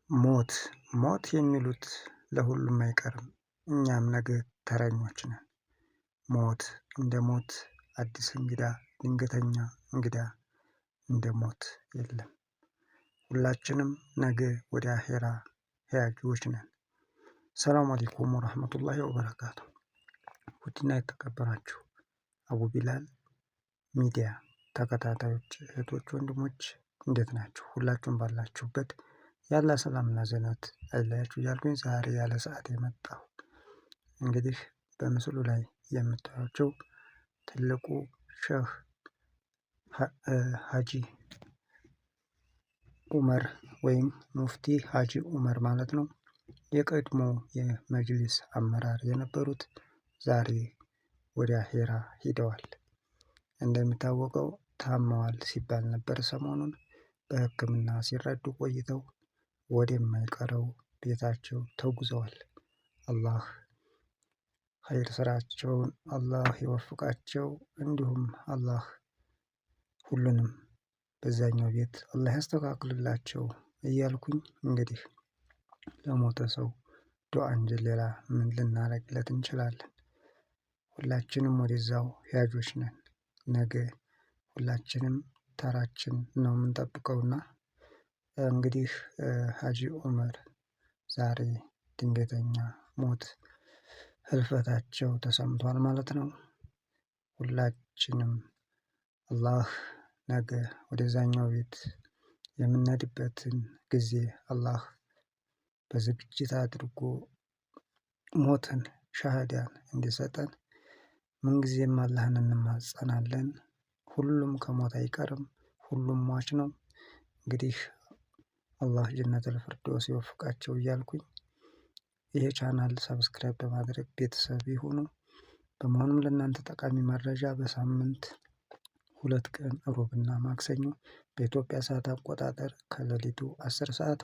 ሞት ሞት የሚሉት ለሁሉም አይቀርም። እኛም ነገ ተረኞች ነን። ሞት እንደ ሞት አዲስ እንግዳ፣ ድንገተኛ እንግዳ እንደ ሞት የለም። ሁላችንም ነገ ወደ አሄራ ሂያጆች ነን። ሰላም አለይኩም ወረህመቱላሂ ወበረካቱ። ውድና የተከበራችሁ አቡ ቢላል ሚዲያ ተከታታዮች እህቶች፣ ወንድሞች እንዴት ናችሁ? ሁላችሁም ባላችሁበት ያለ ሰላምና ዘነት አይለያችሁ እያልኩኝ ዛሬ ያለ ሰዓት የመጣሁ እንግዲህ በምስሉ ላይ የምታዩቸው ትልቁ ሼህ ሀጂ ኡመር ወይም ሙፍቲ ሀጂ ኡመር ማለት ነው። የቀድሞ የመጅሊስ አመራር የነበሩት ዛሬ ወደ አሄራ ሂደዋል። እንደሚታወቀው ታመዋል ሲባል ነበር። ሰሞኑን በሕክምና ሲረዱ ቆይተው ወደማይቀረው ቤታቸው ተጉዘዋል። አላህ ኸይር ስራቸውን አላህ ይወፍቃቸው። እንዲሁም አላህ ሁሉንም በዛኛው ቤት አላህ ያስተካክልላቸው እያልኩኝ እንግዲህ ለሞተ ሰው ዱዓ እንጂ ሌላ ምን ልናረግለት እንችላለን? ሁላችንም ወደዛው ሂያጆች ነን። ነገ ሁላችንም ተራችን ነው የምንጠብቀውና እንግዲህ ሀጂ ኡመር ዛሬ ድንገተኛ ሞት ህልፈታቸው ተሰምቷል ማለት ነው። ሁላችንም አላህ ነገ ወደዛኛው ቤት የምንሄድበትን ጊዜ አላህ በዝግጅት አድርጎ ሞትን ሻሃዳን እንዲሰጠን ምንጊዜም አላህን እንማጸናለን። ሁሉም ከሞት አይቀርም፣ ሁሉም ሟች ነው። እንግዲህ አላህ ጀነተል ፊርዶስ ይወፍቃቸው እያልኩኝ ይሄ channel subscribe በማድረግ ቤተሰብ ይሁኑ። በመሆኑም ለእናንተ ጠቃሚ መረጃ በሳምንት 2 ቀን ሮብና ማክሰኞ በኢትዮጵያ ሰዓት አቆጣጠር ከሌሊቱ 10 ሰዓት